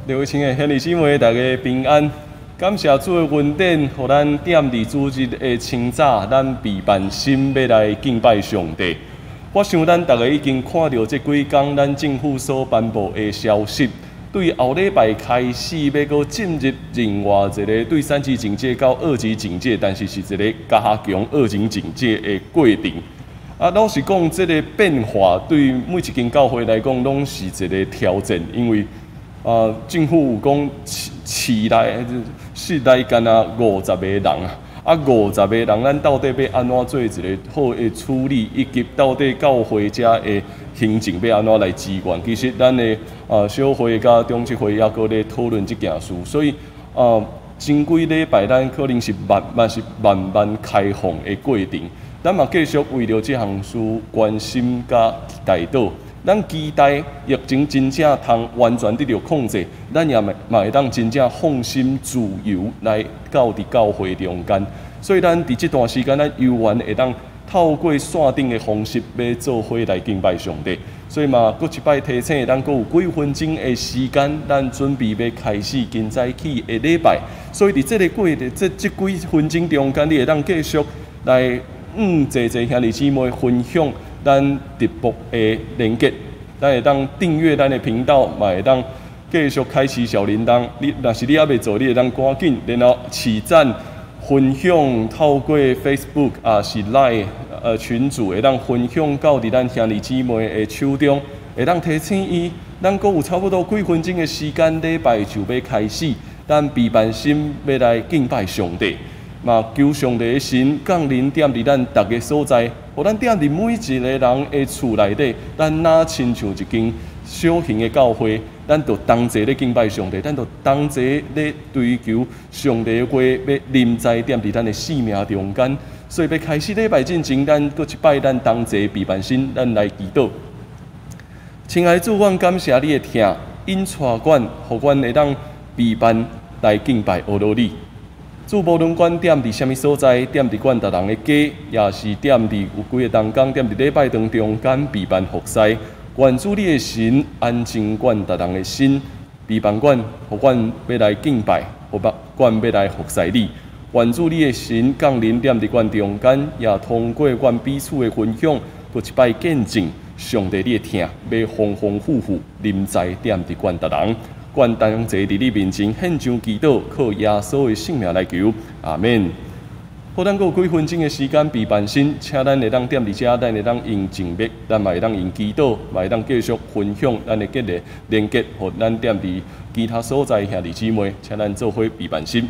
各位親愛兄弟姊妹，大家平安。感謝主的恩典，予咱踮佇主日的清早，咱備辦心欲來敬拜上帝。我想咱逐家已經看著這幾工咱政府所頒布的消息，對後禮拜開始欲閣進入另外一个對三級警戒到二級警戒，但是是一个加強二級警戒的過程。啊，老實講，這个變化對每一間教會來講，攏是一个挑戰，因為啊，政府有講市市內室內干焦50個人啊，啊50個人，咱到底欲按怎做一个好的處理，以及到底教會遮的行政欲按怎來支援？其實咱的啊小會佮中執會猶閣咧討論這件事，所以啊，前幾禮拜咱可能是慢慢是慢慢開放的過程，咱嘛繼續為著這項事關心佮代禱。咱期待疫情真正通完全得著控制，咱也嘛會當真正放心自由來到佇教會中間。所以咱佇這段時間，咱猶原會當透過線頂的方式，欲做伙來敬拜上帝。所以嘛，閣一擺提醒，咱閣有幾分鐘的時間，咱準備欲開始今早起的禮拜。所以佇這个過這這幾分鐘中間，你會當繼續來濟濟兄弟姊妹分享咱直播的連結，咱會當訂閱咱的頻道，嘛會當繼續開啟小鈴鐺。你若是你猶未做，你會當趕緊，然後起讚、分享，透過 Facebook 抑是 Line 群組，會當分享到佇咱兄弟姊妹的手中，會當提醒伊。咱閣有差不多幾分鐘的時間，禮拜就欲開始，咱備辦心欲來敬拜上帝。嘛，求上帝的神降臨踮佇咱逐个所在，予咱踮佇每一个人的厝內底，咱若親像一間小型的教會，咱就同齊咧敬拜上帝，咱就同齊咧追求上帝的話，欲臨在踮佇咱的生命中間。所以欲開始禮拜進前，咱閣一擺，咱同齊備辦心，咱來祈禱。親愛的主，阮感謝你的疼，引帶阮，予阮會當備辦來敬拜阿羅你。主，無論阮踮佇啥物所在，踮佇阮逐人的家，抑是踮佇有幾个同工，踮佇禮拜堂中間備辦服侍，願主你的神安靜阮逐人的心，備辦阮，予阮欲來敬拜，予阮欲來服侍你。願主你的神降臨踮佇阮中間，也通過阮彼此的分享，閣一擺見證上帝你的疼，欲豐豐富富臨在踮佇阮逐人。阮同齊佇你面前獻上祈禱，靠耶穌的聖名來求，阿們。好，咱閣有幾分鐘的時間備辦心，請咱會當踮佇遮，咱會當用靜默，咱嘛會當用祈禱，嘛會當繼續分享咱的結連連結，予咱踮佇其他所在兄弟姊妹，請咱做伙備辦心。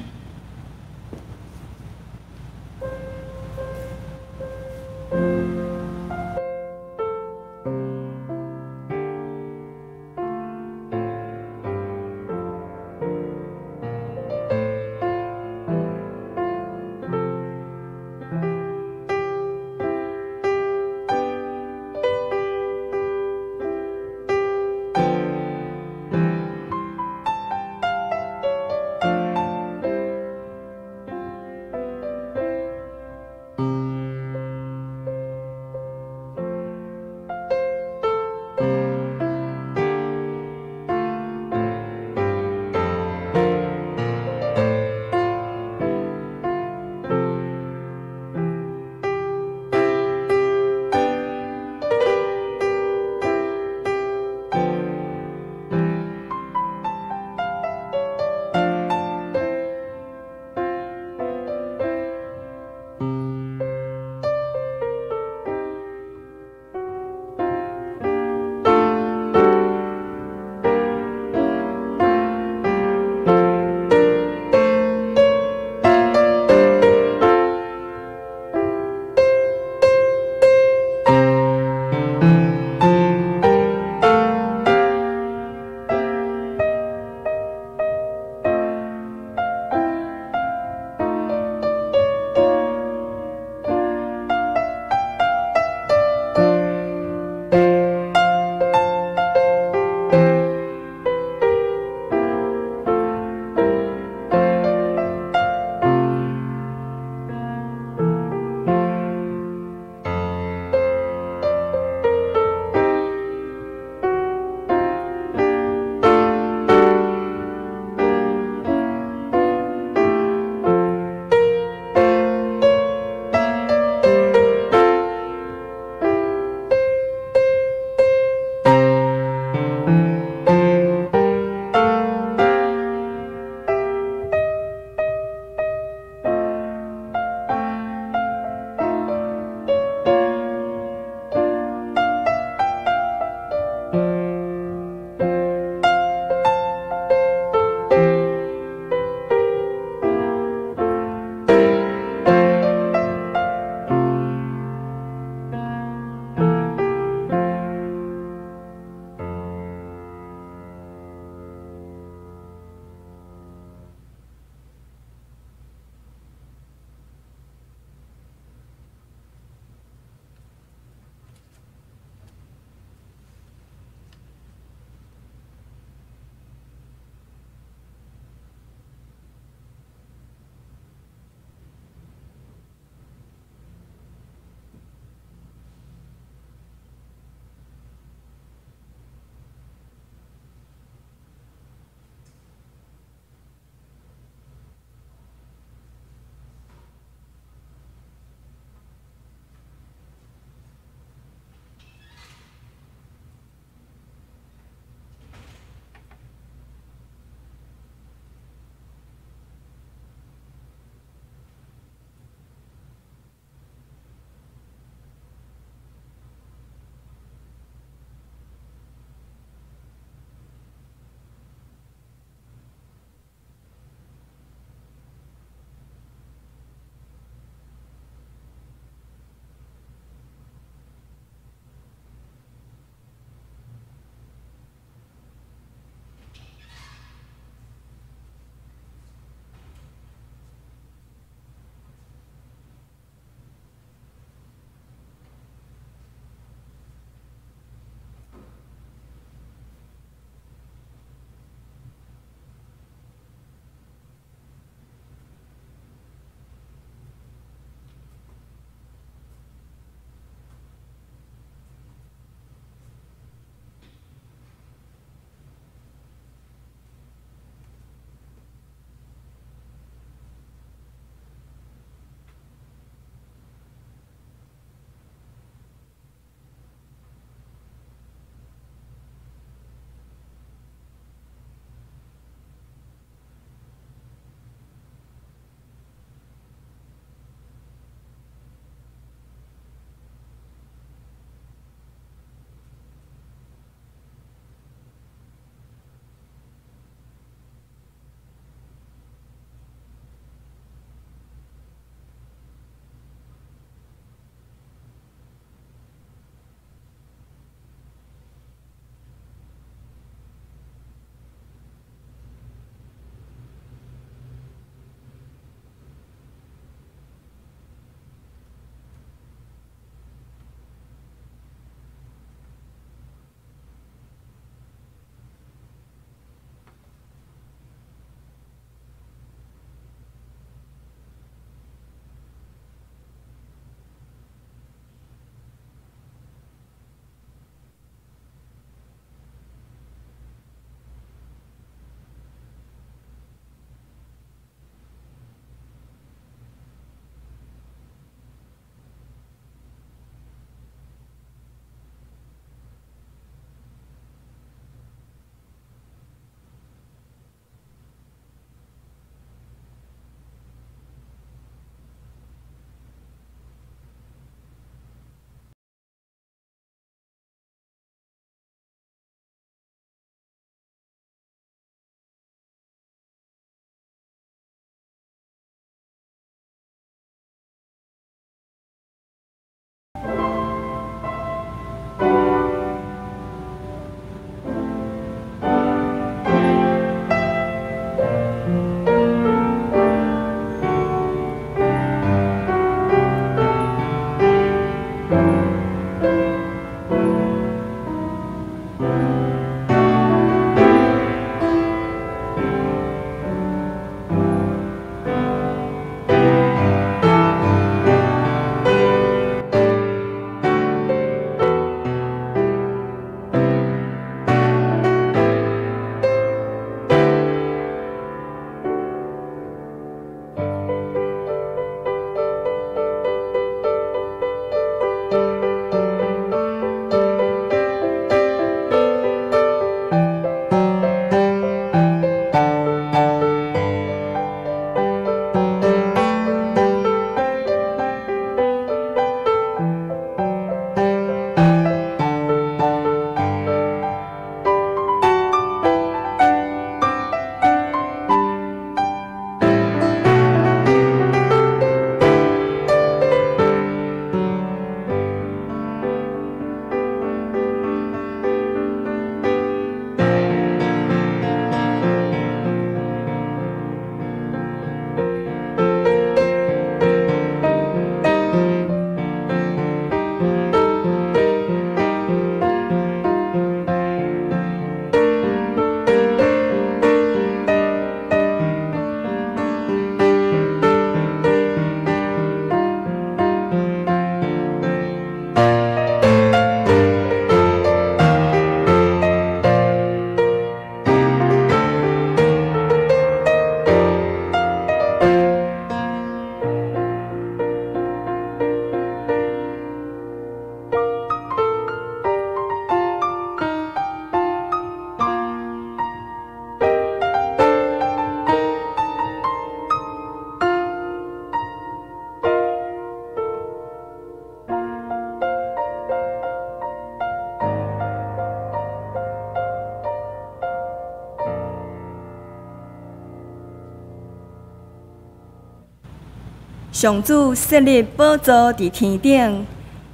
上主設立寶座佇天頂，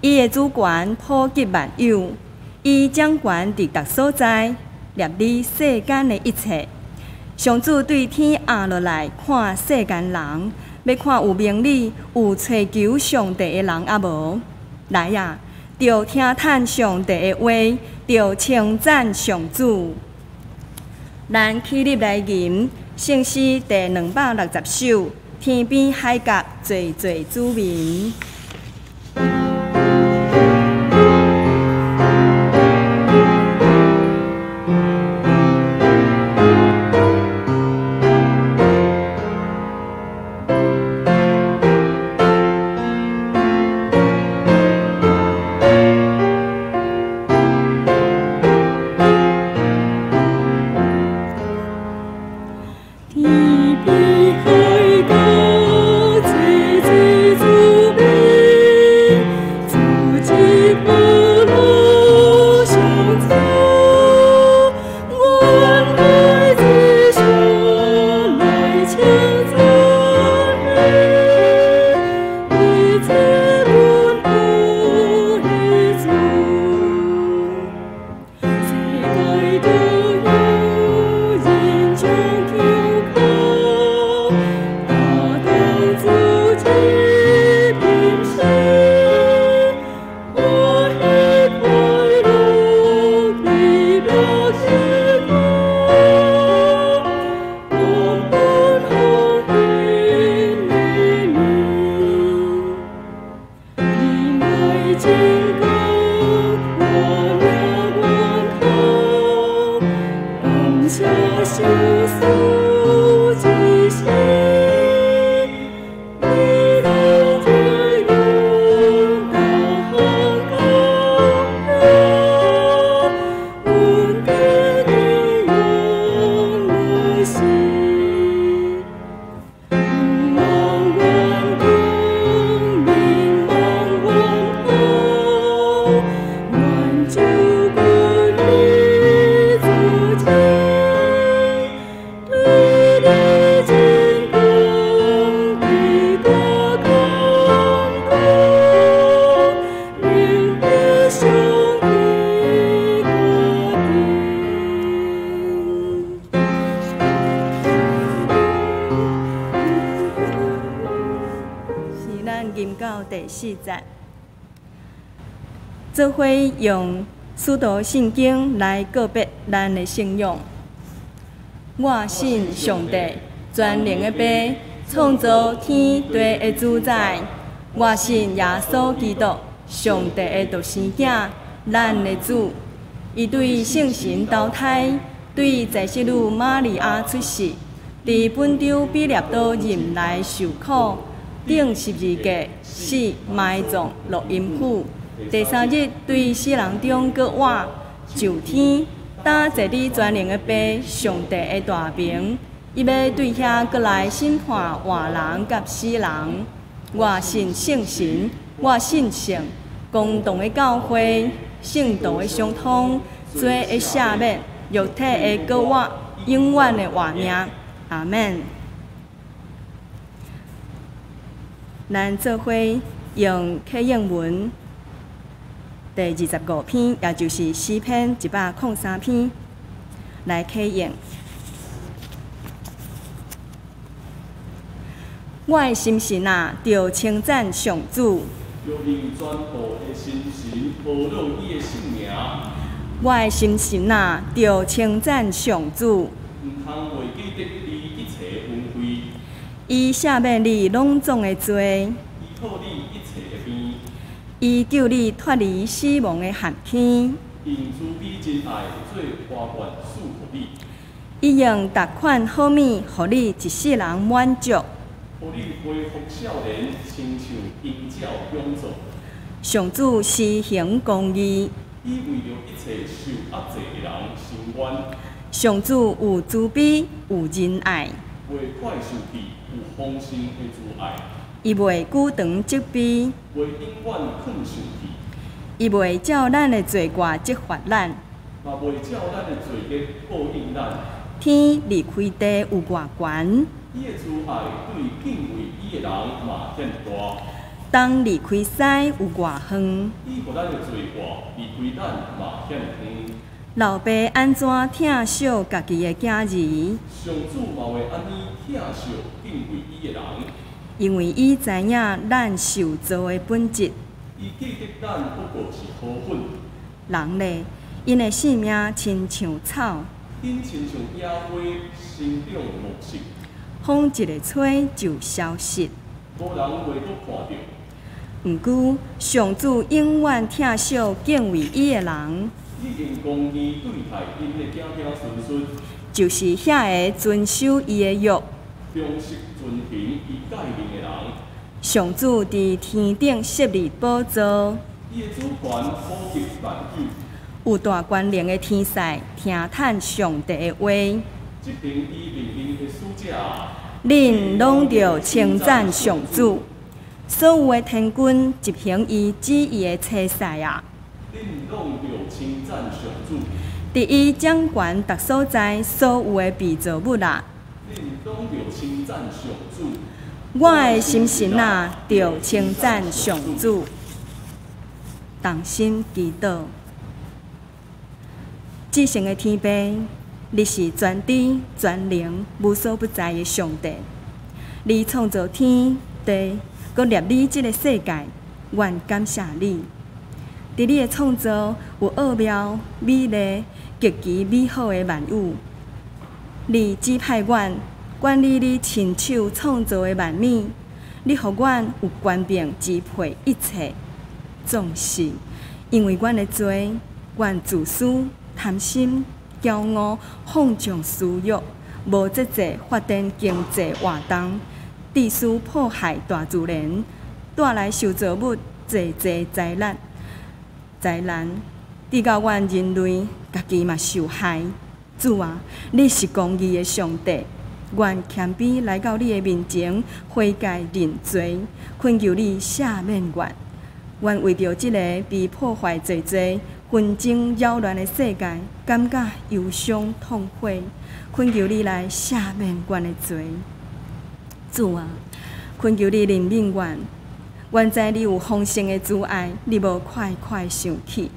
伊的主權普及萬有，伊掌權佇逐所在，掠理世間的一切。上主對天壓落來看世間人，欲看有明理、有揣求上帝的人抑無？來啊，著聽嘆上帝的話，著稱讚上主。咱起立來吟聖詩第260首《天邊海角濟濟子民》。天邊海角濟濟子民，主日無路相走，願愛之心來稱讚你，一切阮有的主，世界都有人將求靠，打動自己平生，歡喜快樂喜樂的歌，感恩奉獻的名，你愛真高，我命源頭，感謝受死之時，你來接阮到航高恩典的永無息，望遠光明望遠頭，願主鼓勵自己，對你真光的大感動，明的上帝家庭。是咱吟到第四節，做伙用使徒信經來告別咱的信仰。我信上帝，全能的父，創造天地的主宰。我信耶穌基督，上帝的獨生囝，咱的主。伊對聖神投胎，對在聖女瑪利亞出世，佇本丟彼列多忍來受苦，釘十字架，死埋葬，落陰府。第三日對死人中閣活，上天，擔坐佇全能的父上帝的大爿，伊欲對遐閣來審判活人佮死人。我信聖神，我信聖公同的教會，聖徒的相通，罪的赦免，肉體的閣活，永遠的活命。阿們。咱做伙用啟應文第25篇，也就是詩篇103篇來啟應。我的心神啊，著稱讚上主。著用全部的心神，呵咾伊的聖名。我的心神啊，著稱讚上主。毋通袂記得伊一切恩惠。伊赦免你攏總的罪。伊好你一切的病。伊救你脫離死亡的陷坑。用慈悲真愛做花冠賜予你。伊用逐款好物，予你一世人滿足。予你恢復少年，親像鷹鳥勇壯。上主施行公義。伊為著一切受壓制的人伸冤。上主有慈悲，有仁愛。袂快受氣，有豐盛的慈愛。伊袂久長責備。袂永遠囥受氣。伊袂照咱的罪過責罰咱。嘛袂照咱的罪孽報應咱。天離開地有偌懸？伊的慈愛對敬畏伊的人嘛遐爾大。東離開西有偌遠？伊予咱的罪過離開咱嘛遐爾遠。老爸按怎疼惜家己的囝兒？上主嘛會按呢疼惜敬畏伊的人。因為伊知影咱受造的本質。伊記得咱不過是土粉。人咧，𪜶的性命親像草，𪜶親像野花生長茂盛，風一个吹就消失，無人會閣看著。毋過，上主永遠疼惜敬畏伊的人。伊用公義對待𪜶的子子孫孫，就是遐个遵守伊的約，忠實遵行伊誡命的人。上主佇天頂設立寶座，伊的主權普及萬有。有大權能的天使聽嘆上帝的話。執行伊命令的使者啊，恁攏著稱讚上主，所有的天軍執行伊旨意的差使啊！恁攏著稱讚上主。佇伊掌權逐所在所有的被造物啊！恁攏著稱讚上主。我的心神啊，著稱讚上主。同心祈禱，至聖的天父，你是全知全能、無所不在的上帝。你創造天地，閣立你這个世界，阮感謝你。佇你的創造有奧妙、美麗、極其美好的萬有。你指派阮管理你親手創造的萬物，你予阮有權柄支配一切。總是因為阮的罪，阮自私、貪心、驕傲、放縱私欲，無節制發展經濟活動，致使破壞大自然，帶來受造物濟濟災難，災難，直到阮人類家己嘛受害。主啊，你是公義的上帝，阮謙卑來到你的面前悔改認罪，懇求你赦免阮。阮為著這個被破壞濟濟、紛爭擾亂的世界，感覺憂傷痛悔，懇求你來赦免阮的罪。主啊，懇求你憐憫阮。阮知你有豐盛的慈愛，你無快快生氣。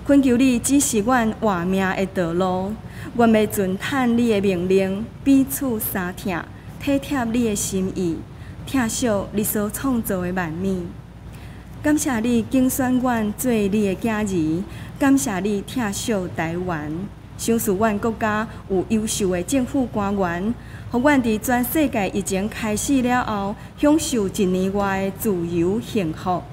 懇求你指示阮活命的道路，阮欲遵趁你的命令，彼此相疼，體貼你的心意，疼惜你所創造的萬物。感謝你揀選阮做你的囝兒，感謝你疼惜台灣，賞賜阮國家有優秀的政府官員，予阮佇全世界疫情開始了後，享受一年外的自由幸福。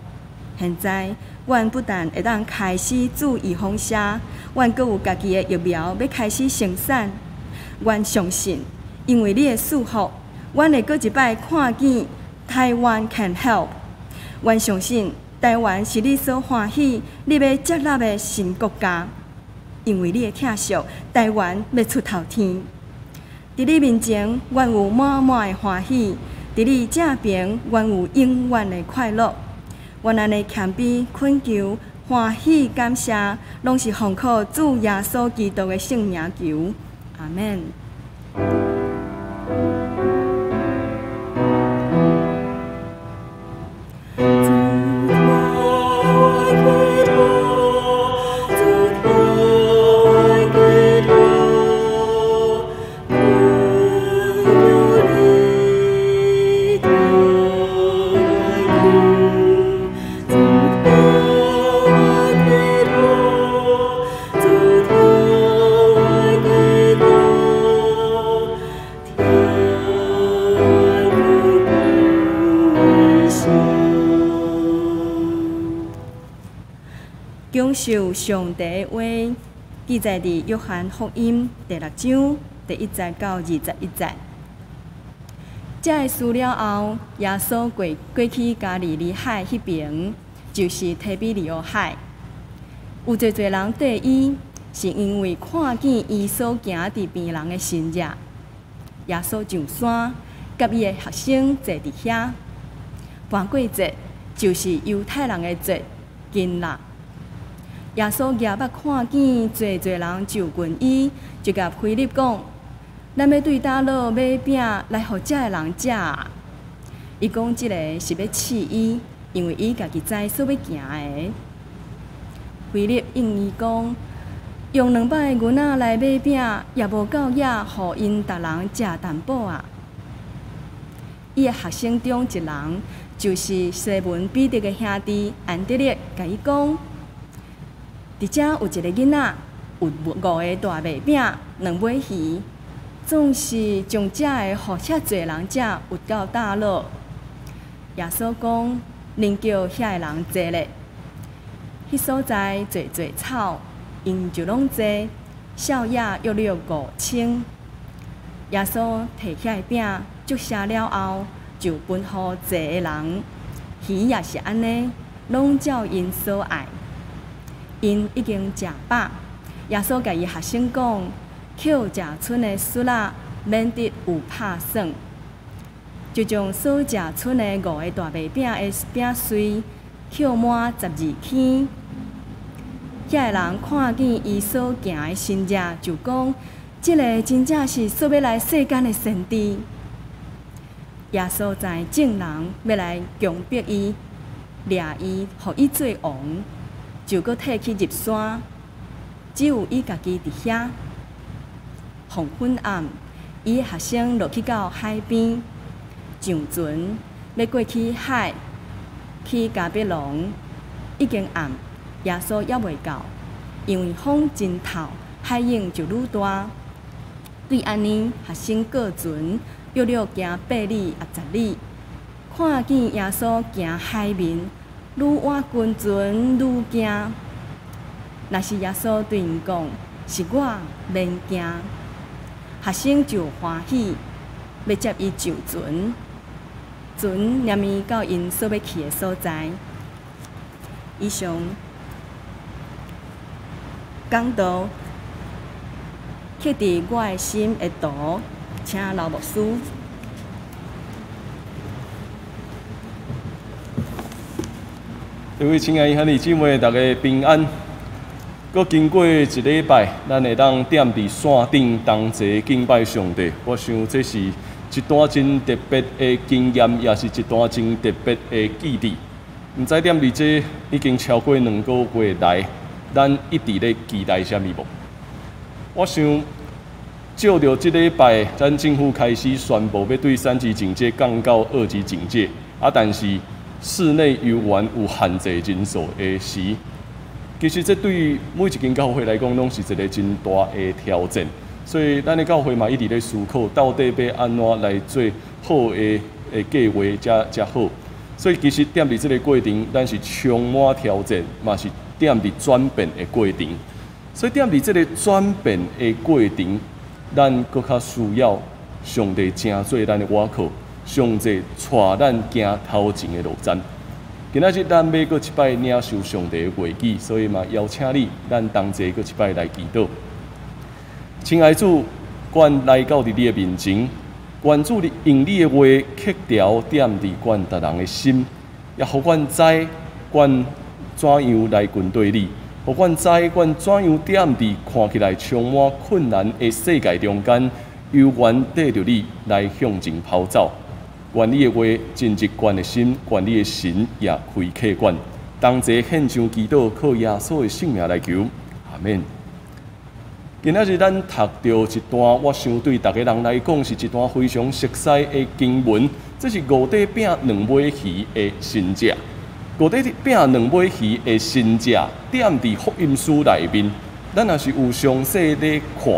現在，阮不但會當開始注預防射，阮閣有家己的疫苗欲開始生產。阮相信，因為你的祝福，阮會閣一擺看見 Taiwan can help。阮相信台灣是你所歡喜、你欲接納的新國家，因為你的疼惜，台灣欲出頭天。佇你面前，阮有滿滿的歡喜；佇你正爿，阮有永遠的快樂。阮按呢謙卑懇求、歡喜感謝，攏是奉靠主耶穌基督的聖名求。阿們。享受上帝的話，記載佇約翰福音第六章第一節到21節。這个事了後，耶穌過過去加利利海彼爿，就是提比哩亞海。有濟濟人綴伊，是因為看見伊所行佇病人的神跡。耶穌上山，佮伊的學生坐佇遐。盤過節就是猶太人的節，近啦。耶穌舉目看見濟濟人就近伊，就共腓力講：咱欲對佗落買餅來予遮的人食啊？伊講這个是欲試伊，因為伊家己知所欲行的。腓力應伊講：用200个銀仔來買餅，也無夠額，予𪜶逐人食淡薄啊！伊的學生中一人，就是西門彼得的兄弟安德烈，共伊講：佇遮有一个囡仔，有五个大麥餅，兩尾魚，總是將遮的予遐濟人食，有夠膽囉。耶穌講：恁叫遐个人坐咧。彼所在濟濟草，𪜶就攏坐，數也約略5000。耶穌提遐个餅，祝謝了後，就分予坐的人。魚也是按呢，攏照𪜶所愛。𪜶已經食飽，耶穌共伊學生講：抾食賰的屑仔，免得有拍散。就將所食賰的五个大麥餅的餅碎，抾滿12坑。遐个人看見伊所行的神跡，就講：這个真正是所欲來世間的先知。耶穌知眾人欲來強迫伊，掠伊，予伊做王，就閣退去入山，只有伊家己佇遐。黃昏暗，伊的學生落去到海邊，上船欲過去海，去迦百農，已經暗，耶穌猶未到，因為風真透，海湧就愈大。對按呢，學生過船，約略行8里抑10里，看見耶穌行海面，愈倚近船愈驚。若是耶穌對𪜶講：是我，免驚。學生就歡喜，欲接伊上船。船連綿到𪜶所欲去的所在。以上講道，刻佇我的心的圖，請劉牧師。各位親愛的兄弟姊妹，大家平安。閣經過一禮拜，咱會當踮佇線頂同齊敬拜上帝。我想這是一段真特別的經驗，也是一段真特別的記憶。毋知踮佇這已經超過2個月來，咱一直咧期待啥物無？我想，照著這禮拜，咱政府開始宣布欲對三級警戒降到二級警戒，啊，但是室內遊玩有限制人數的時，其實這對每一間教會來講，攏是一個真大的挑戰。所以，咱的教會嘛一直咧思考，到底欲按怎來做好的計劃才才好。所以，其實踮佇這个過程，咱是充滿挑戰，嘛是踮佇轉變的過程。所以，踮佇這个轉變的過程，咱閣較需要上帝成做咱的倚靠，上帝帶咱行頭前的路程。今仔日咱欲閣一擺領受上帝的話語，所以嘛邀請你，咱同齊閣一擺來祈禱。親愛主，阮來到佇你的面前，願主你用你的話刻條踮佇阮逐人的心，也予阮知阮怎樣來跟隨你，予阮知阮怎樣踮佇看起來充滿困難的世界中間，猶原綴著你來向前跑走。願你的話進入阮的心，願你的神也開啟阮。同齊獻上祈禱，靠耶穌的聖名來求，阿們。今仔日咱讀著一段，我想對逐家人來講是一段非常熟悉的經文。這是五塊餅兩尾魚的神跡。五塊餅兩尾魚的神跡，踮佇福音書內面，咱若是有詳細咧看，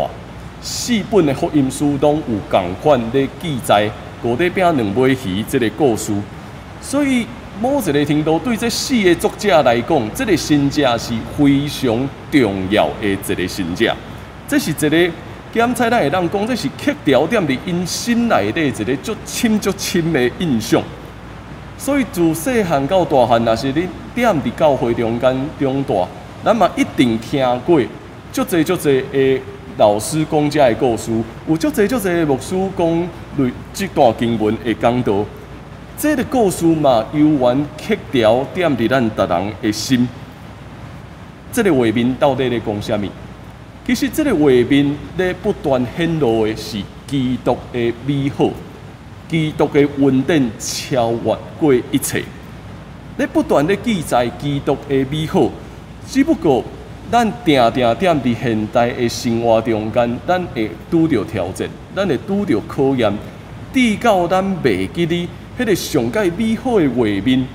四本的福音書攏有仝款咧記載五塊餅兩尾魚這个故事。所以某一个程度，對這四个作者來講，這个神跡是非常重要的一个神跡。這是一个檢採，咱會當講，這是刻牢踮佇𪜶心內底一个足深足深的印象。所以自細漢到大漢，若是你踮佇教會中間長大，咱嘛一定聽過足濟足濟的老師講這个故事，有足濟足濟的牧師講類這段經文的講道。這个故事嘛，猶原刻牢踮佇咱逐人的心。這个畫面到底咧講啥物？其實這个畫面咧不斷顯露的是基督的美好，基督的恩典超越過一切。咧不斷咧記載基督的美好，只不過咱定定踮佇現代的生活中間，咱會拄著挑戰，咱會拄著考驗，直到咱袂記得彼个上蓋美好的畫面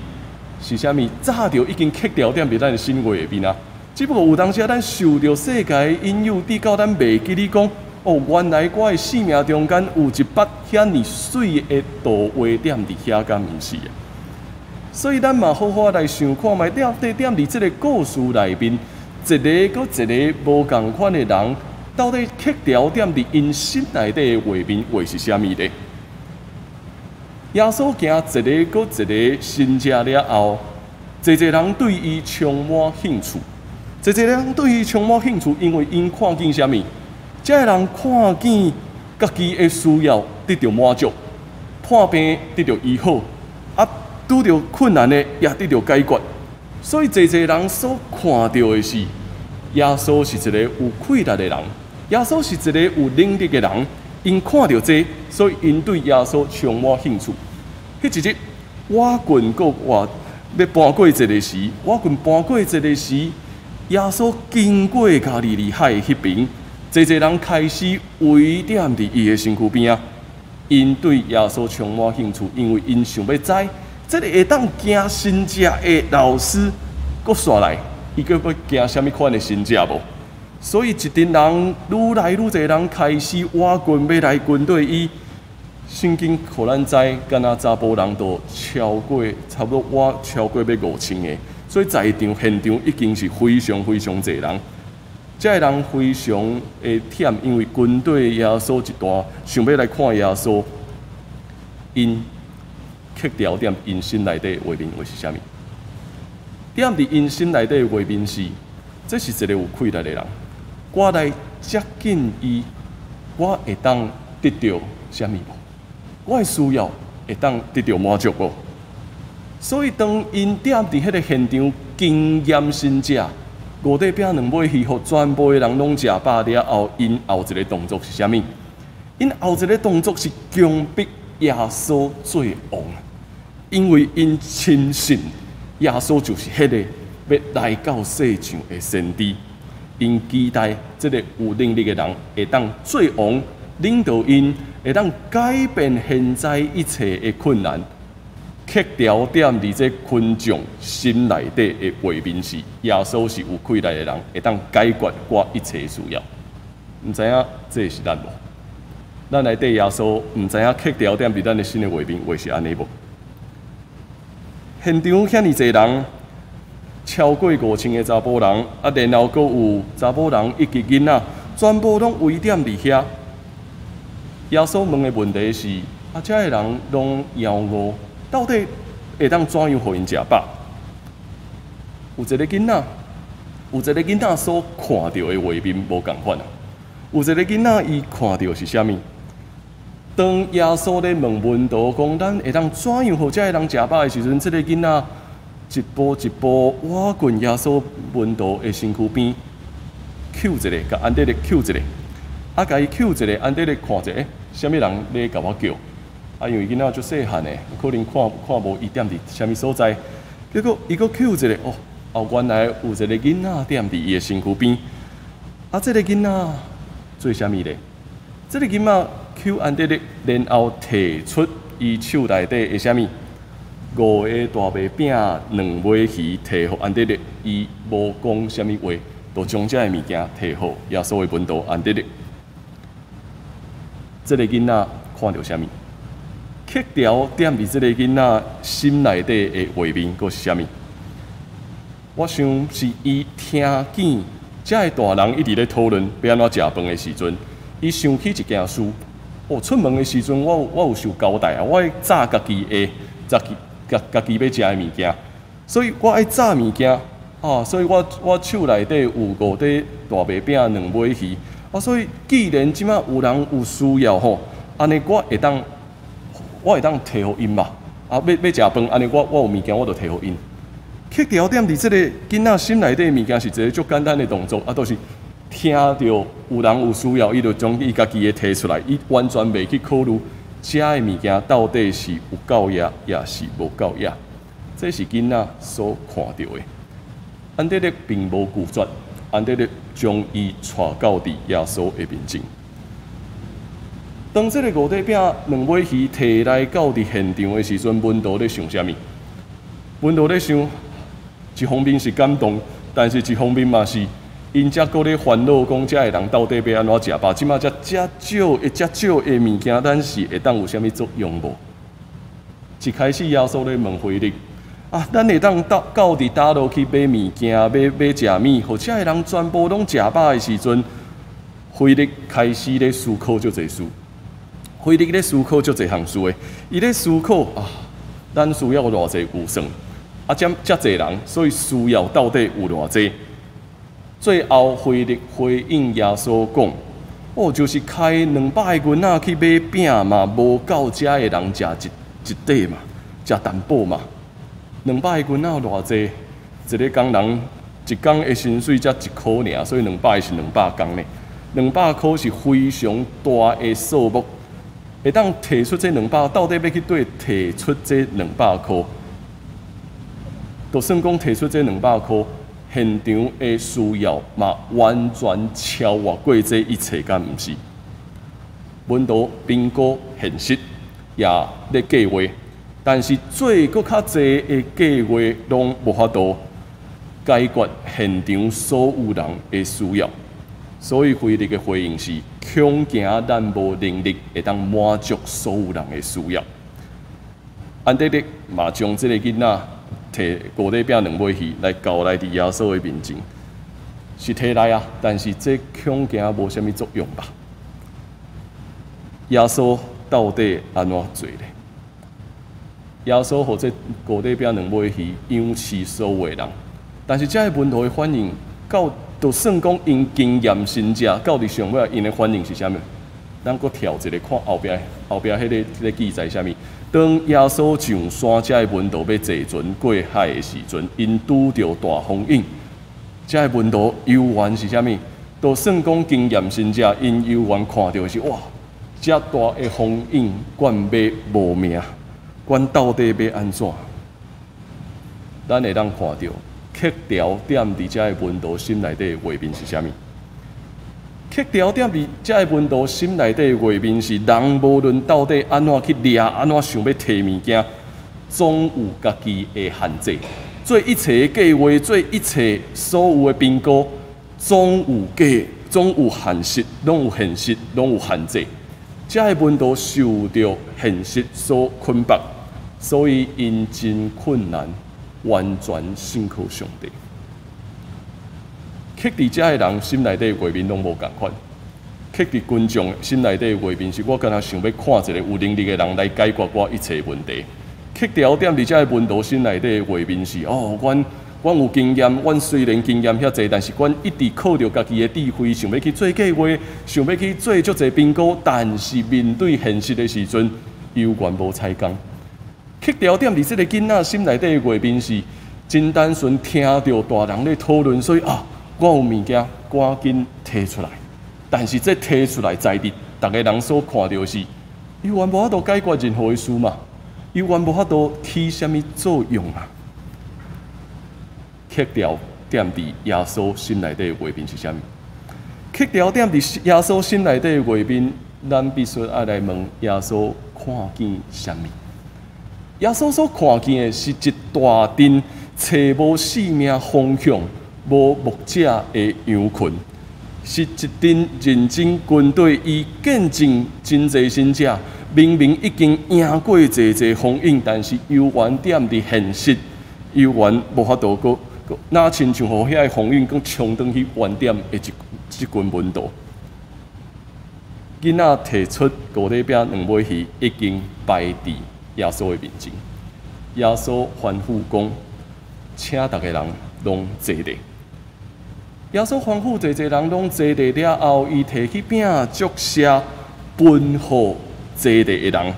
是啥物，早就已經刻牢踮佇咱的心畫面啊。只不過有當時咱受著世界的引誘，直到咱袂記得講，哦，原來我的生命中間有一筆遐爾媠的圖畫踮佇遐，敢毋是？所以咱嘛好好來想看覓，踮底踮佇這个故事內面，一个閣一个無仝款的人，到底刻牢踮佇𪜶心內底的畫面會是啥物咧？耶穌行一个閣一个神跡了後，濟濟人對伊充滿興趣，濟濟人對伊充滿興趣，因為𪜶看見啥物？這个人看見家己的需要得著滿足，破病得著醫好，啊，拄著困難的也得著解決。所以濟濟人所看著的是，耶穌是一个有氣力的人，耶穌是一個有能力的人。𪜶看著這，所以𪜶對耶穌充滿興趣。彼一日，倚近閣倚欲搬過節的時，倚近搬過節的時，耶穌經過加利利海的彼爿，濟濟人開始圍踮佇伊的身軀邊仔。𪜶對耶穌充滿興趣，因為𪜶想欲知，這个會當行神跡的老師，閣紲來，伊閣欲行啥物款的神跡無？所以一陣人愈來愈濟人開始倚近，欲來跟綴伊。聖經予咱知，敢若查埔人都超過差不多倚超過欲5000個，所以在場現場已經是非常非常濟人。這个人非常的忝，因為跟綴耶穌一段，想欲來看耶穌。𪜶刻牢踮𪜶心內底畫面會是啥物？踮佇𪜶心內底畫面是，這是一個有氣力的人。我來接近伊，我會當得著啥物無？我的需要會當得著滿足無？所以當𪜶踮佇彼个現場經驗神跡，五塊餅兩尾魚，予全部的人攏食飽了後，𪜶後一个動作是啥物？𪜶後一个動作是強迫耶穌做王，因為𪜶深信耶穌就是彼个欲來到世上的先知。𪜶期待這个有能力的人會當做王，領導𪜶，會當改變現在一切的困難。刻牢踮佇這群眾心內底的畫面是，耶穌是有氣力的人，會當解決我一切需要。毋知影這是咱無？咱內底耶穌毋知影刻牢踮佇咱的心的畫面會是按呢無？現場遐爾濟人，超過5000個查埔人，啊，然後閣有查某人以及囡仔，全部攏圍踮佇遐。耶穌問的問題是：啊，遮的人攏枵餓，到底會當怎樣予𪜶食飽？有一个囡仔，有一个囡仔所看著的畫面無仝款啊！有一个囡仔，伊看著是啥物？當耶穌咧問門徒講，咱會當怎樣予遮的人食飽的時陣，這个囡仔一步一步倚近耶穌門徒的身軀邊，抾一下，共安德烈抾一下，啊，共伊抾一下，安德烈看者，欸，啥物人咧共我叫？啊，因為囡仔足細漢的，可能看看無伊踮佇啥物所在。結果伊閣抾一下，哦，哦，原來有一個囡仔踮佇伊的身軀邊。啊，這个囡仔做啥物咧？這个囡仔抾安德烈，然後提出伊手內底的啥物？五個大麥餅，兩尾魚，提予安德烈。伊無講啥物話，就將這个物件提予耶穌的門徒安德烈。這个囡仔看著啥物？刻牢踮佇這个囡仔心內底的畫面，閣是啥物？我想是伊聽見遮个大人一直咧討論欲按怎食飯的時陣，伊想起一件事。哦，出門的時陣，我有受交代啊，我愛紮家己的，家己家家己欲食的物件，所以我愛紮物件啊，所以我我手內底有五塊大麥餅，兩尾魚啊，所以既然這馬有人有需要吼，按呢我會當提予𪜶吧？啊，欲欲食飯，按呢我我有物件，我就提予𪜶。刻牢踮佇這个囡仔心內底的物件是一个足簡單的動作，啊，就是聽著有人有需要，伊就將伊家己的提出來，伊完全袂去考慮遮的物件到底是有夠也，抑是無夠也。這是囡仔所看著的。安德烈並無拒絕，安德烈將伊帶到佇耶穌的面前。當這个五塊餅兩尾魚提來到佇現場的時陣，門徒咧想啥物？門徒咧想，一方面是感動，但是一方面嘛是，𪜶才閣咧煩惱，講遮的人到底欲按怎食飽？這馬才遮少的遮少的物件，咱是會當有啥物作用無？一開始耶穌咧問腓力：啊，咱會當到到佇佗落去買物件，買買食物，予遮的人全部攏食飽的時陣，腓力開始咧思考足濟事。腓力咧思考足濟項事的，伊咧思考啊，咱需要偌濟預算，啊，遮遮濟人，所以需要到底有偌濟？最後腓力回應耶穌講：哦，就是開200個囡仔去買餅嘛，無夠遮的人食一一塊嘛，食淡薄嘛。200個囡仔偌濟？一个工人一工的薪水才一箍爾，所以兩百是200工呢。200箍是非常大的數目。會當提出這兩百，到底欲去佗提出這兩百箍？就算講提出這兩百箍，現場的需要嘛完全超越過這一切，敢毋是？門徒評估現實，也咧計劃，但是做閣較濟的計劃，攏無法度解決現場所有人的需要。所以腓力的回應是：恐驚咱無能力會當滿足所有人的需要。安德烈嘛將這个囡仔提五塊餅兩尾魚來交來佇耶穌的面前，是提來啊，但是這恐驚無啥物作用吧？耶穌到底按怎做咧？耶穌予這五塊餅兩尾魚養飼所有的人，但是遮的門徒的反應，到就算講𪜶經驗神跡，到佇上尾𪜶的反應是啥物？咱閣跳一下看後壁，後壁彼个記載啥物？當耶穌上山，遮的門徒欲坐船過海的時陣，𪜶拄著大風湧，遮的門徒猶原是啥物？就算講經驗神跡，𪜶猶原看著是哇，遮大的風湧，阮欲無命，阮到底欲按怎？咱會當看著。刻條踮佇遮的門徒心內底的畫面是啥物？刻條踮佇遮的門徒心內底的畫面是，人無論到底按怎去掠，按怎想欲提物件，總有家己的限制。做一切的計劃，做一切所有的評估，總有計，總有現實，攏有現實，攏有限制。遮的門徒受著現實所捆綁，所以𪜶真困難。完全信靠上帝，刻佇遮的人心內底畫面攏無仝款。刻佇群眾心內底畫面是我敢若想欲看一个有能力的人來解決我一切問題。刻著踮佇遮的門徒心內底畫面是哦，阮阮有經驗，阮雖然經驗遐濟，但是阮一直靠著家己的智慧，想欲去做計劃，想欲去做足濟評估，但是面對現實的時陣，猶原無彩工。刻著踮佇這个囡仔心內底的畫面是真單純，聽著大人咧討論，所以啊，我有物件趕緊提出來。但是這提出來，在佇逐个人所看著是，猶原無法度解決任何的事嘛，猶原無法度起啥物作用啊？刻著踮佇耶穌心內底的畫面是啥物？刻著踮佇耶穌心內底的畫面，咱必須愛來問耶穌看見啥物？耶穌所看見的是一大陣揣無性命方向、無牧者的羊群，是一陣認真軍隊，伊見證真濟神跡，明明已經贏過濟濟風湧，但是猶原踮佇現實，猶原無法度閣閣，若親像予遐个風湧閣衝轉去原點的一這群門徒。囡仔提出五塊餅兩尾魚，已經擺佇耶穌的面前。耶穌吩咐講，請逐个人攏坐低。耶穌吩咐濟濟人攏坐低了後，伊提起餅，祝謝，分予坐低的人，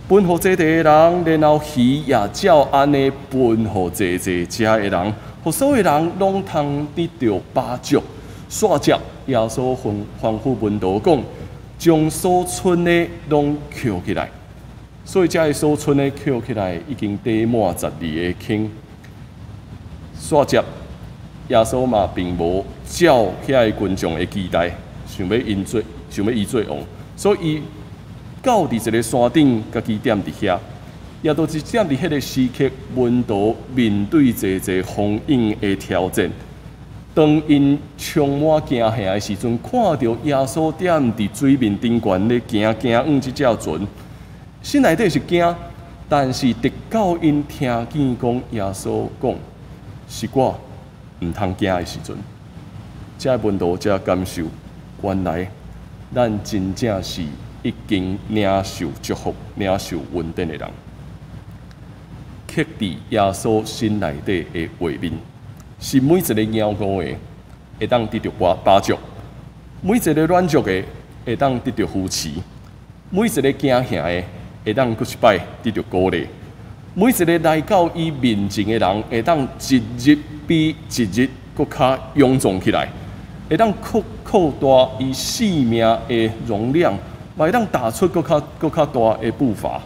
分予坐低的人，然後魚也照按呢分予坐坐遮的人，予所有人攏通得著飽足。煞接耶穌吩咐門徒講，將所剩的攏抾起來。所以這个所剩的抾起來已經貯滿12個坑。煞接耶穌嘛並無照遐个群眾的期待，想欲𪜶做，想欲伊做王，所以伊到佇一个山頂，家己踮佇遐。也都是踮佇彼个時刻，門徒面對濟濟風湧的挑戰。當𪜶充滿驚嚇的時陣，看著耶穌踮佇水面頂懸咧行行往這隻船，心內底是驚，但是直到𪜶聽見講耶穌講是我，毋通驚的時陣，這門徒才感受，原來咱真正是已經領受祝福、領受恩典的人。刻佇耶穌心內底的畫面，是每一个驕傲的會當得著幫助，每一个軟弱的會當得著扶持，每一个驚嚇的會當閣一擺得著鼓勵，每一个來到伊面前的人會當一日比一日閣較勇壯起來，會當擴擴大伊生命的容量，嘛會當踏出閣較大的步伐。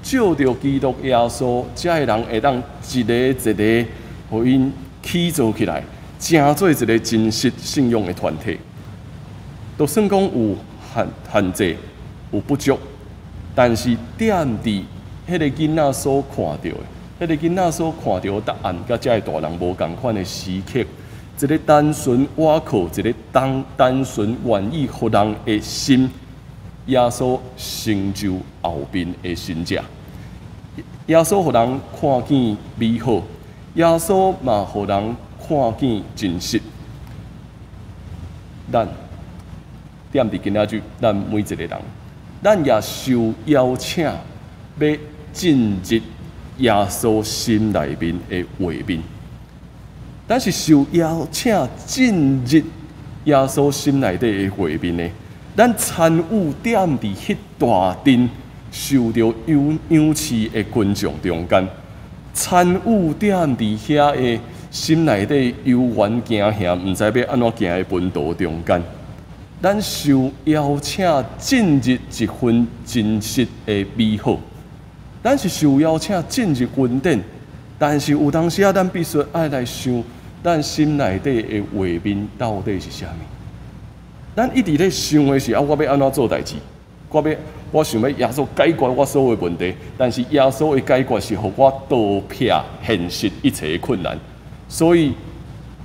藉著基督耶穌，這个人會當一个一个，予𪜶起造起來，成做一个真實信仰的團體。就算講有限制，有不足，但是踮佇彼个囡仔所看著的，彼个囡仔所看著的答案，佮這个大人無仝款的時刻，一个單純倚靠，一个單單純願意予人的心。耶穌成就後面的神跡，耶穌予人看見美好，耶穌嘛予人看見真實。咱踮佇今仔日，咱每一個人，咱也受邀請，欲進入耶穌心內面的畫面。咱是受邀請進入耶穌心內底的畫面的。咱參與踮佇彼大陣受著仰視的群眾中間，參與踮佇遐个心內底猶原驚嚇，毋知欲按怎行的門徒中間，咱受邀請進入一份真實的美好。咱是受邀請進入恩典，但是有當時仔，咱必須愛來想，咱心內底的畫面到底是啥物？咱一直咧想的是啊，我欲按怎做代誌？我想欲耶穌解決我所有的問題，但是耶穌的解決是予我逃避現實一切的困難。所以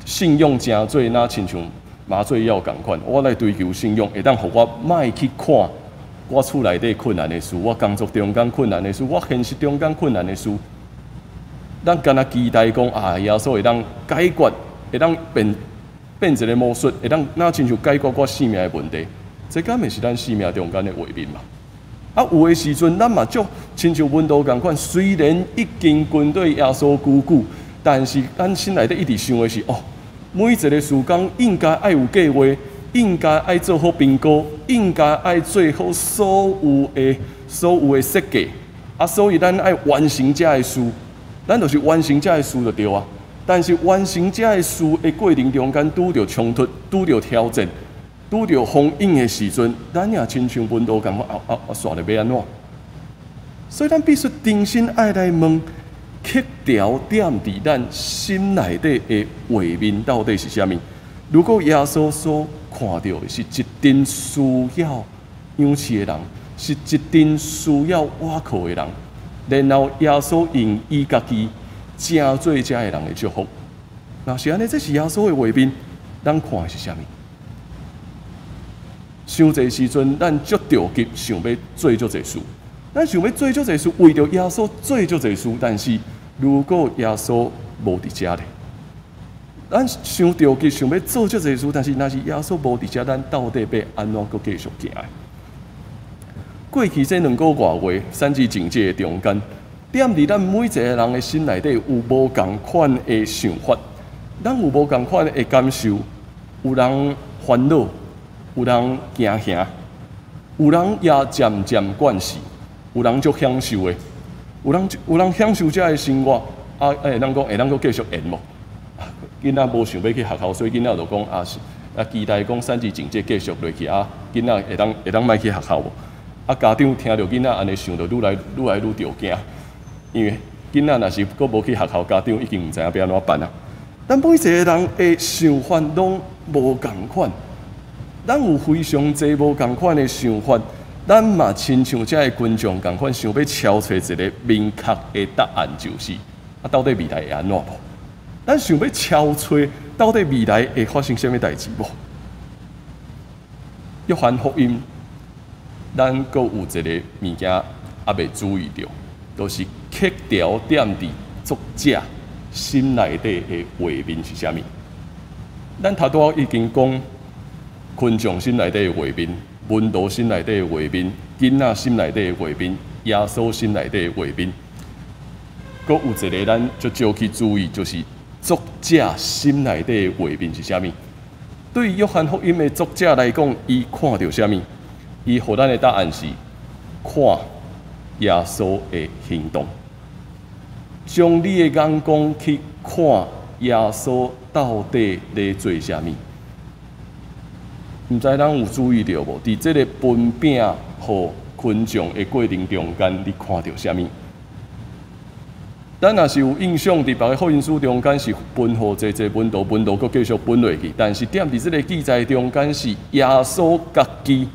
信仰誠做若親像麻醉藥仝款，我來追求信仰，會當予我莫去看我厝內底困難的事，我工作中間困難的事，我現實中間困難的事。咱敢若期待講啊，耶穌會當解決，會當變。變一个魔術，會當若親像解決我生命的問題，這敢會是咱生命中間的畫面嘛？啊，有的時陣咱嘛足親像門徒仝款，雖然已經跟綴耶穌久久，但是咱心內底一直想的是哦，每一个事工應該愛有計劃，應該愛做好評估，應該愛做好所有的設計。啊，所以咱愛完成這个事，咱就是完成這个事就對啊。但是完成這个事的過程中間，拄著衝突、拄著挑戰、拄著風湧的時陣，咱也親像門徒仝款，啊啊啊，煞咧欲按怎？所以咱必須重新愛來問，刻條踮佇咱心內底的畫面到底是啥物？如果耶穌所看著的是一陣需要仰視的人，是一陣需要倚靠的人，然後耶穌用伊家己成做這个人的祝福，若是按呢，這是耶穌的畫面，咱看的是啥物？傷濟時陣，咱足著急，想欲做足濟事，咱想欲做足濟事，為著耶穌做足濟事，但是如果耶穌無佇遮咧，咱傷著急，想欲做足濟事，但是若是耶穌無佇遮，咱到底欲按怎閣繼續行？過去這兩個外月，三級警戒的中間，踮佇咱每一個人的心內底有無仝款的想法，咱有無仝款的感受，有人煩惱，有人驚嚇，有人也漸漸慣勢，有人足享受的，有人享受這个生活，啊，會當講會當閣繼續延無？囡仔無想欲去學校，所以囡仔就講啊，啊，期待講三級警戒繼續落去啊，囡仔會當莫去學校無？啊，家長聽著囡仔按呢想，就愈來愈著驚，因為囡仔若是閣無去學校，家長已經毋知影欲按怎辦啊。咱每一個人的想法攏無仝款，咱有非常濟無仝款的想法，咱嘛親像遮的群眾仝款，想欲敲揣一個明確的答案，就是啊，到底未來會按怎無？咱想欲敲揣到底未來會發生啥物代誌無？約翰福音，咱閣有一個物件猶未注意著，就是刻條踮佇作者心內底的畫面是啥物？咱頭拄仔已經講群眾心內底的畫面，門徒心內底的畫面，囡仔心內底的畫面，耶穌心內底的畫面。閣有一個咱足少去注意，就是作者心內底的畫面是啥物？對約翰福音的作者來講，伊看著啥物？伊予咱的答案是看耶穌的行動，將你的眼光去看耶穌到底咧做啥物？毋知咱有注意著無？佇這个分餅予群眾的過程中間，你看著啥物？咱若是有印象，佇別个福音書中間是分予濟濟門徒，門徒閣繼續分落去。但是踮佇這个記載中間是耶穌家己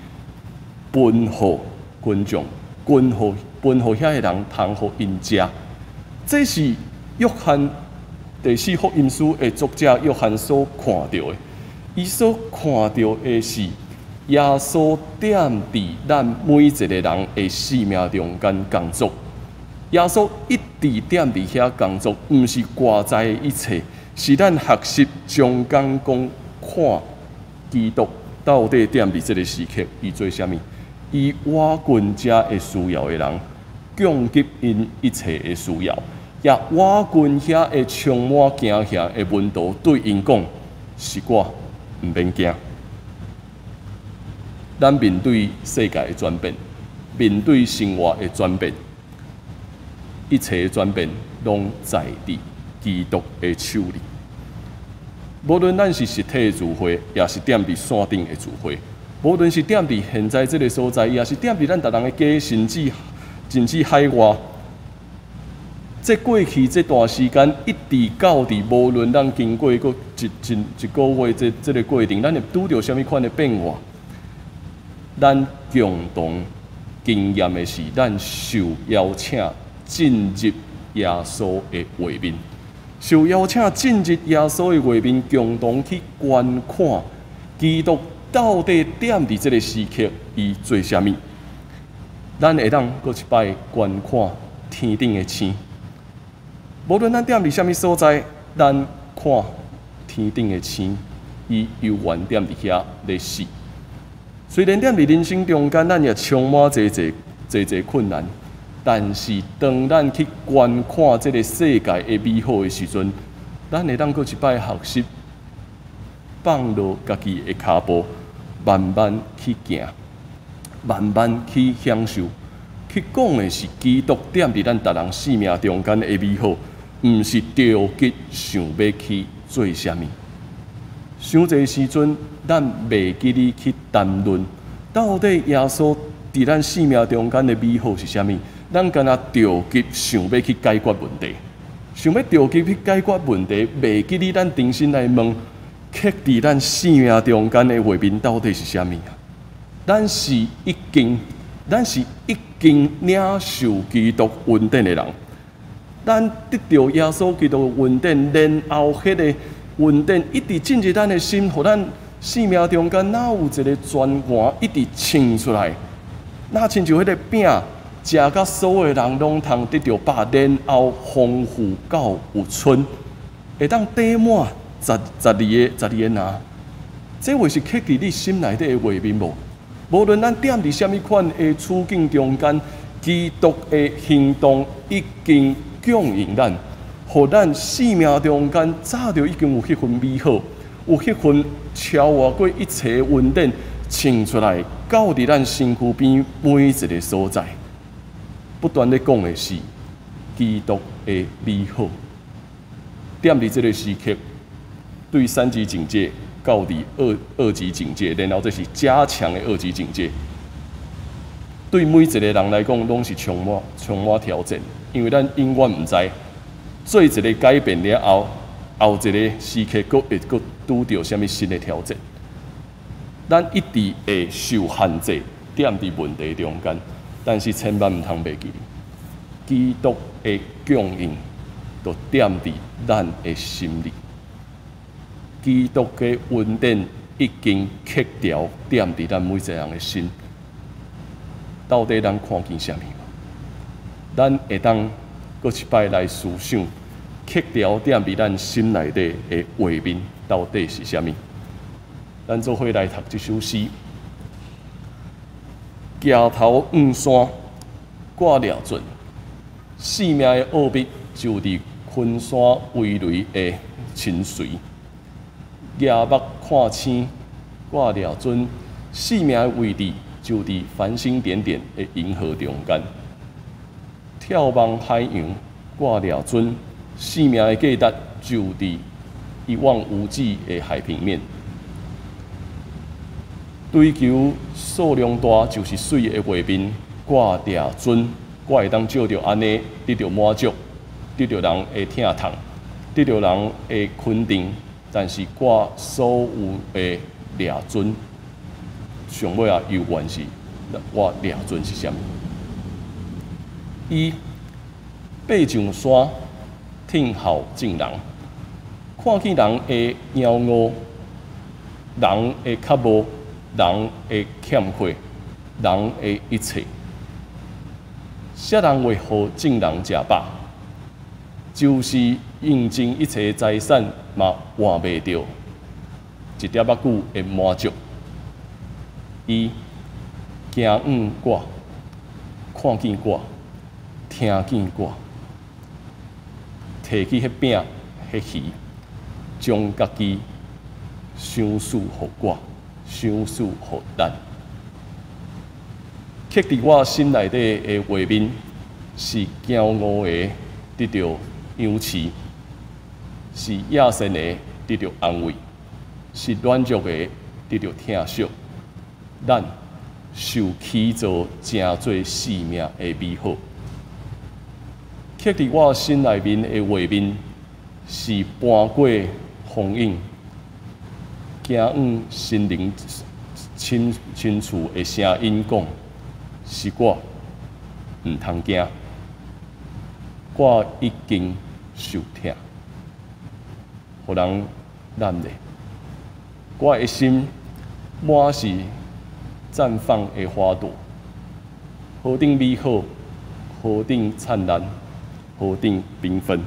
分予群眾，分予遐个人通予𪜶食。這是約翰第四福音書的作者約翰所看著的。伊所看著的是耶穌踮佇咱每一个人的生命中間工作。耶穌一直踮佇遐工作，毋是外在的一切，是咱學習將眼光看基督到底踮佇這个時刻，伊做啥物？伊倚近遮會需要的人，供給𪜶一切的需要，也倚近遐會充滿驚嚇的門徒，對𪜶講：是我，毋免驚。咱面對世界的轉變，面對生活的轉變，一切的轉變，攏在佇基督的手裡。無論咱是實體的聚會，抑是踮佇線頂的聚會，無論是踮佇現在這个所在，抑是踮佇咱逐人的家，甚至海外。這過去這段時間，一直到佇無論咱經過閣一個月這个過程，咱會拄著啥物款的變化？咱共同經驗的是，咱受邀請進入耶穌的畫面，受邀請進入耶穌的畫面，共同去觀看基督到底踮佇這个時刻，伊做啥物？咱會當閣一擺觀看天頂的星。無論咱踮佇啥物所在，咱看天頂的星，伊猶原踮佇遐咧死。雖然踮佇人生中間，咱也充滿濟濟濟濟困難，但是當咱去觀看這个世界的美好的時陣，咱會當閣一擺學習放落家己的跤步，慢慢去行，慢慢去享受。去講的是基督踮佇咱逐人生命中間的美好，毋是著急想欲去做啥物。傷濟時陣，咱袂記得去談論到底耶穌佇咱生命中間的美好是啥物。咱干焦著急想欲去解決問題，想欲著急去解決問題，袂記得咱重新來問，刻佇咱生命中間的畫面到底是啥物啊？咱是已經領受基督恩典的人，咱得著耶穌基督的恩典，然後彼个恩典一直進入咱的心，予咱生命中間若有一个泉源一直衝出來，若親像彼个餅，食甲所有人攏通得著飽，然後豐富到有賰，會當貯滿十二個籃。這話是刻佇你心內底的畫面無？無論咱踮佇啥物款的處境中間，基督的行動已經供應咱，予咱生命中間早就已經有彼份美好，有彼份超越過一切恩典，衝出來，到佇咱身軀邊每一个所在。不斷咧講的是基督的美好。踮佇這个時刻，對三級警戒到佇二級警戒，然後這是加強的二級警戒。對每一個人來講，攏是充滿挑戰，因為咱永遠毋知做一個改變了後，後一個時刻閣會閣拄著啥物新的挑戰。咱一直會受限制，踮佇問題中間，但是千萬毋通袂記，基督的供應就踮佇咱的心裡。基督的恩典已經刻條踮佇咱每一個人的心。到底咱看見啥物？咱會當閣一擺來思想，刻條踮佇咱心內底的畫面到底是啥物？咱做伙來讀這首詩。舉頭望山，我掠準生命的奧秘，就佇群山逶躍的深邃。舉目看星，我掠準生命的位置，就佇繁星點點的銀河中間。眺望海洋，我掠準生命的價值就佇一望無際的海平面。追求數量大就是媠的畫面，我掠準，我會當藉著按呢得著滿足，得著人的疼痛，得著人的肯定，但是我所有的掠準，上尾仔猶原是我掠準是啥物？伊爬上山，聽候眾人，看見人的驕傲，人的渴慕，人的欠缺，人的一切。啥人會予眾人食飽？就是用盡一切財產嘛換袂著一點仔久的滿足。伊驚向我，看見我，聽見我，提起彼餅、彼魚，將家己賞賜予我，賞賜予咱。刻佇我心內底的畫面，是驕傲的得著仰視，是野心的得著安慰，是軟弱的得著疼惜。咱受起造成做生命的美好。刻佇我心內面的畫面，是搬過風湧，驚向心靈深處的聲音講：是我，毋通驚，我已經受疼，予人咱咧，我的心滿是綻放的花朵，何等美好，何等燦爛，何等繽紛。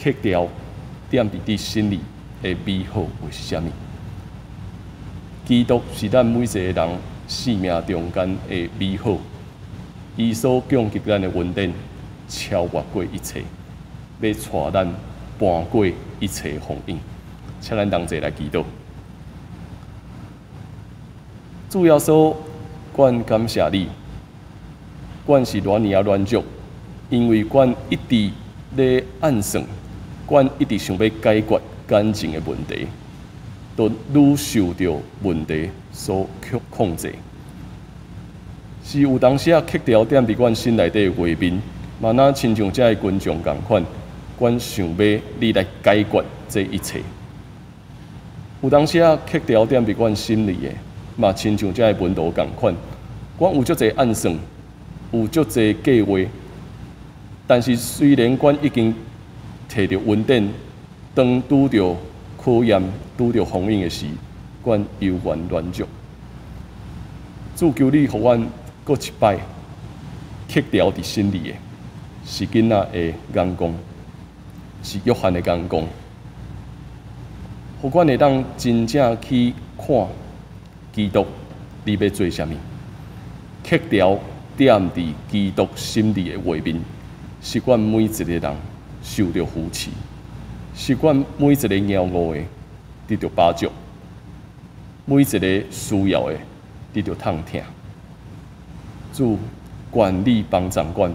刻條踮佇你心裡的美好會是啥物？基督是咱每一個人生命中間的美好，伊所供給咱的恩典超越過一切，欲帶咱搬過一切風湧。請咱同齊來祈禱。主耶穌，阮感謝你，阮是偌爾仔軟弱，因為阮一直咧按算，阮一直想欲解決感情的問題，都愈受著問題所控制。是有當時仔刻條踮佇阮心內底的畫面，嘛若親像遮的群眾仝款，阮想欲你來解決這一切。有當時仔刻條踮佇阮心裡的，嘛親像遮的門徒仝款，阮有足濟按算，有足濟計劃，但是雖然阮已經摕著恩典，當拄著考驗、拄著風湧的時，阮猶原軟弱。主，求你予阮閣一擺刻條佇心裡的，是囡仔的眼光，是約翰的眼光，予阮會當真正去看基督，你欲做啥物？刻條踮佇基督心裡的畫面，是阮每一個人受著扶持，是阮每一個驕傲的得著飽足，每一個需要的得著痛疼。主，願你幫助阮，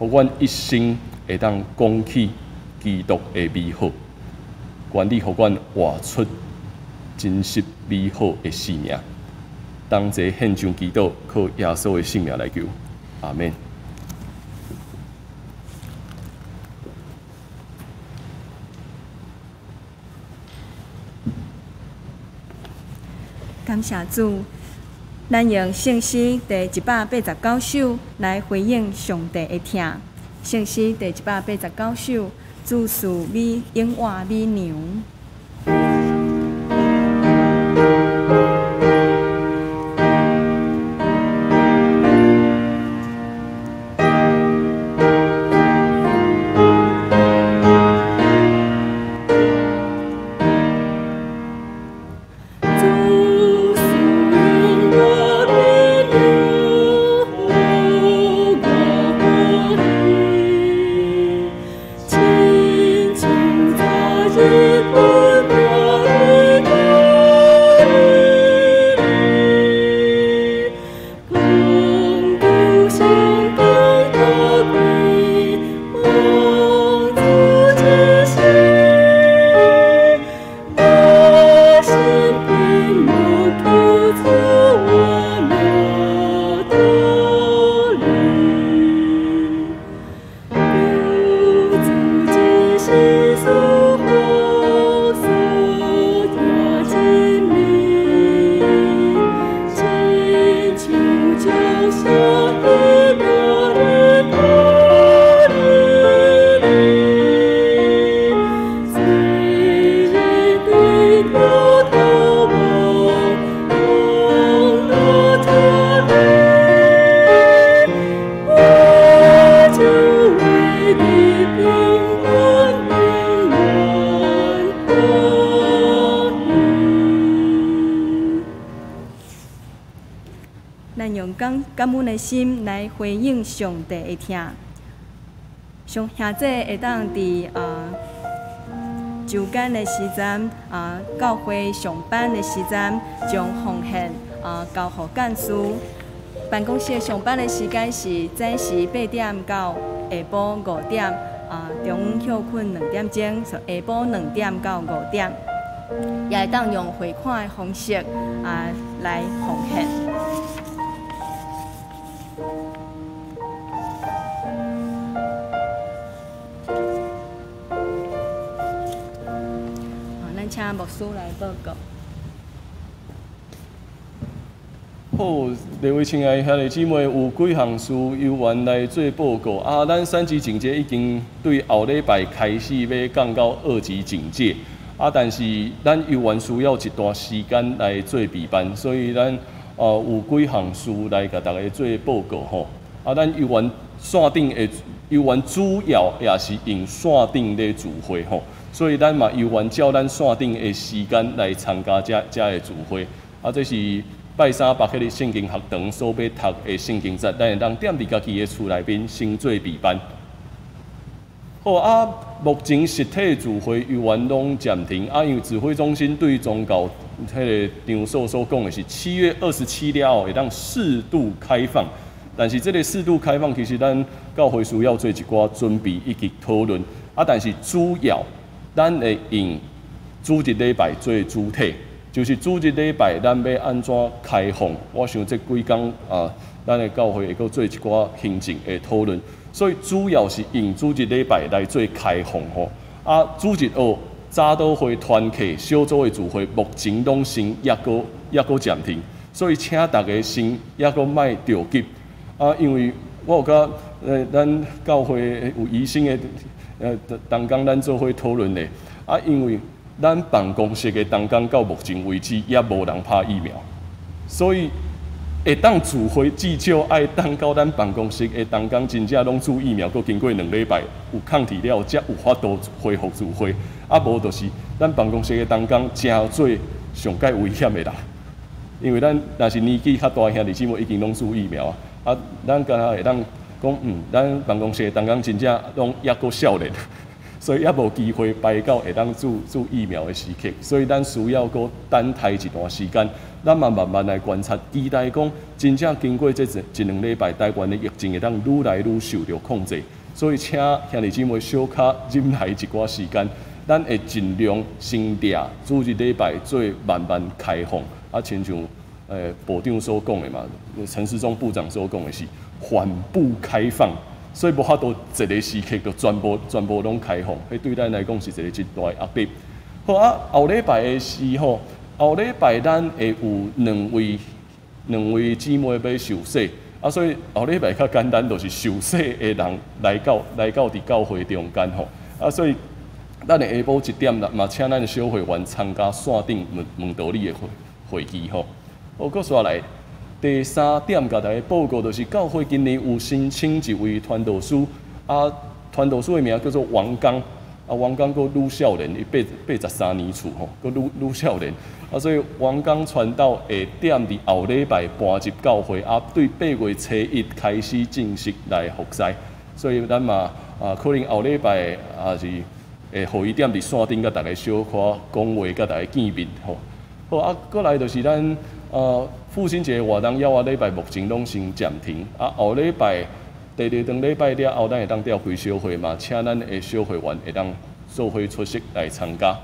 予阮一生會當講起基督的美好。愿你予阮活出真實美好的生命。同齊獻上祈禱，靠耶穌的聖名來求，阿們。感謝主，咱用聖詩第189首來回應上帝的疼。聖詩第189首，主賜美永活美糧。感恩的心來回應上帝的疼。上兄弟會當佇週間的時陣，教會上班的時陣，將奉獻交予幹事。辦公室上班的時間是早時8點到下晡5點，中午歇睏2點鐘，下晡2點到5點，也會當用匯款的方式來奉獻。請牧師來報告。好，各位親愛兄弟姊妹，有幾項事由員來做報告。啊，咱三級警戒已經對後禮拜開始欲降到2級警戒。啊，但是咱猶原需要一段時間來做備辦，所以咱有幾項事來共大家做報告吼。啊，咱猶原線頂的猶原主要也是用線頂咧聚會吼。所以咱嘛猶原照咱線頂的時間來參加遮的聚會。啊，這是拜三北彼个聖經學堂所欲讀的聖經節，咱會當踮佇家己的厝內面先做備辦。好啊，目前實體聚會猶原攏暫停啊，因為指揮中心對宗教彼個場所所講的是7月27了後會當適度開放，但是這個適度開放其實咱教會需要做一寡準備以及討論啊，但是主要咱會用主日禮拜做主體，就是主日禮拜咱欲按怎開放？我想這幾工啊，咱的教會會閣做一寡行政的討論，所以主要是用主日禮拜來做開放吼。啊，主日學、早禱會、團契、小組的聚會，目前攏先猶閣暫停，所以請大家先猶閣莫著急啊，因為我有佮咱教會有醫生的。同工咱做伙討論的，啊，因為咱辦公室的同工到目前為止也無人拍疫苗，所以會當聚會至少愛等到咱辦公室的同工真正攏注疫苗，閣經過2禮拜有抗體了，才有法度恢復聚會。啊，無就是咱辦公室的同工誠做上蓋危險的人，因為咱若是年紀較大兄弟姊妹已經攏注疫苗啊，啊，咱敢若會當講，咱辦公室同工真正攏猶閣少年，所以猶無機會排到會當注疫苗的時刻，所以咱需要閣等待一段時間，咱嘛慢慢來觀察，期待講真正經過這一兩禮拜，台灣的疫情會當愈來愈受著控制，所以請兄弟姊妹小可忍耐一寡時間，咱會盡量先掠主日禮拜做慢慢開放，啊，親像部長所講的嘛，陳時中部長所講的是緩步開放，所以無法度一个時刻就全部全部攏開放，彼對咱來講是一个真大的壓力。好啊，後禮拜的時吼，後禮拜咱會有兩位兩位姊妹欲受洗，啊，所以後禮拜較簡單，就是受洗的人來到來到佇教會中間吼，啊，所以咱的下晡一點啦，嘛請咱的小會員參加線頂問問道理的會會議吼。好，閣紲來第三點，共大家報告就是教會今年有申請一位傳道師，啊，傳道師的名叫做王剛，啊，王剛閣愈少年，伊八八十三年次吼，閣愈愈少年，啊，所以王剛傳道會踮佇後禮拜搬入教會，啊，對八月初一開始正式來服侍，所以咱嘛啊，可能後禮拜也是會予伊踮佇線頂，共大家小可講話，共大家見面吼。好啊，閣來就是咱父親節活動，抑個禮拜目前攏先暫停。啊，後禮拜第二頓禮拜了後，咱會當召開小會嘛，請咱的小會員會當做伙出席來參加。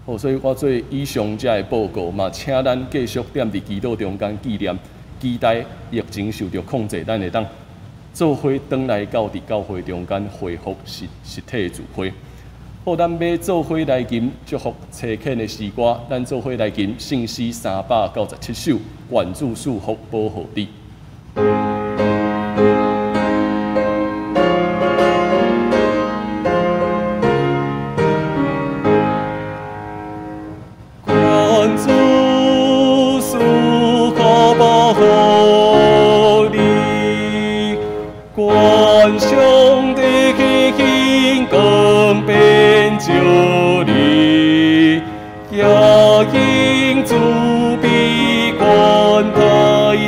好，所以我做以上遮的報告嘛，請咱繼續踮佇祈禱中間紀念，期待疫情受著控制，咱會當做伙轉來到佇教會中間恢復實實體的聚會。好，咱欲做伙來吟祝福差遣的詩歌，咱做伙來吟聖詩397首，願主賜福保護你。願主賜福保護你，願上帝顯光遍照你，也應慈悲關待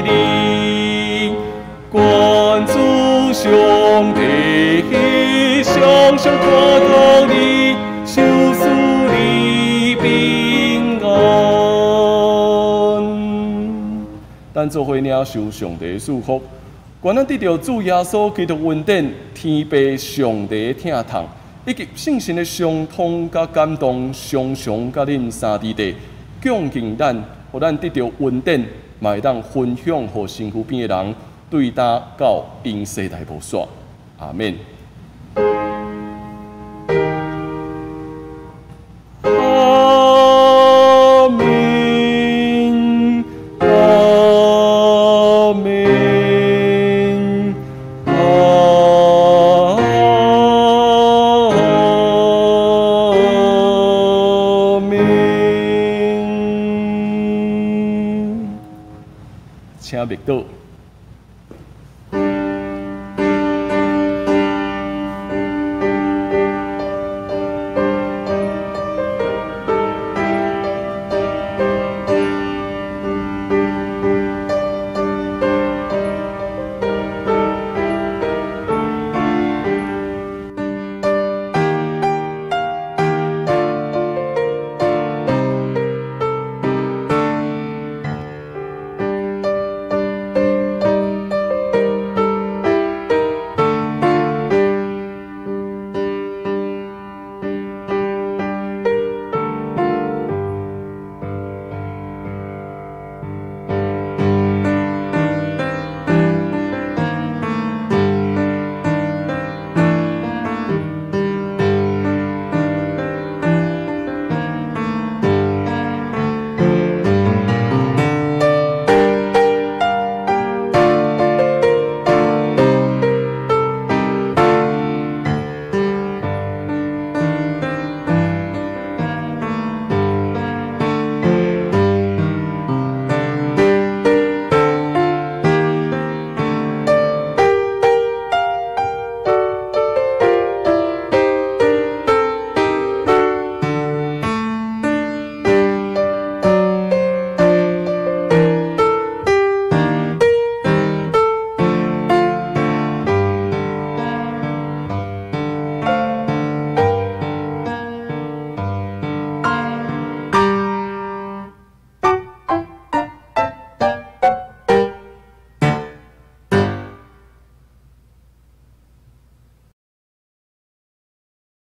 你，願主上帝常常看顧你，賞賜你平安。咱做伙領受上帝賜福，願咱得著主耶穌基督恩典，天父上帝疼痛，以及聖神的相通佮感動，常常佮恁三弟弟共敬咱，予咱得著恩典，嘛會當分享予身軀邊的人，對今到永世代無煞。阿們。阿們，阿們，阿們。請默禱。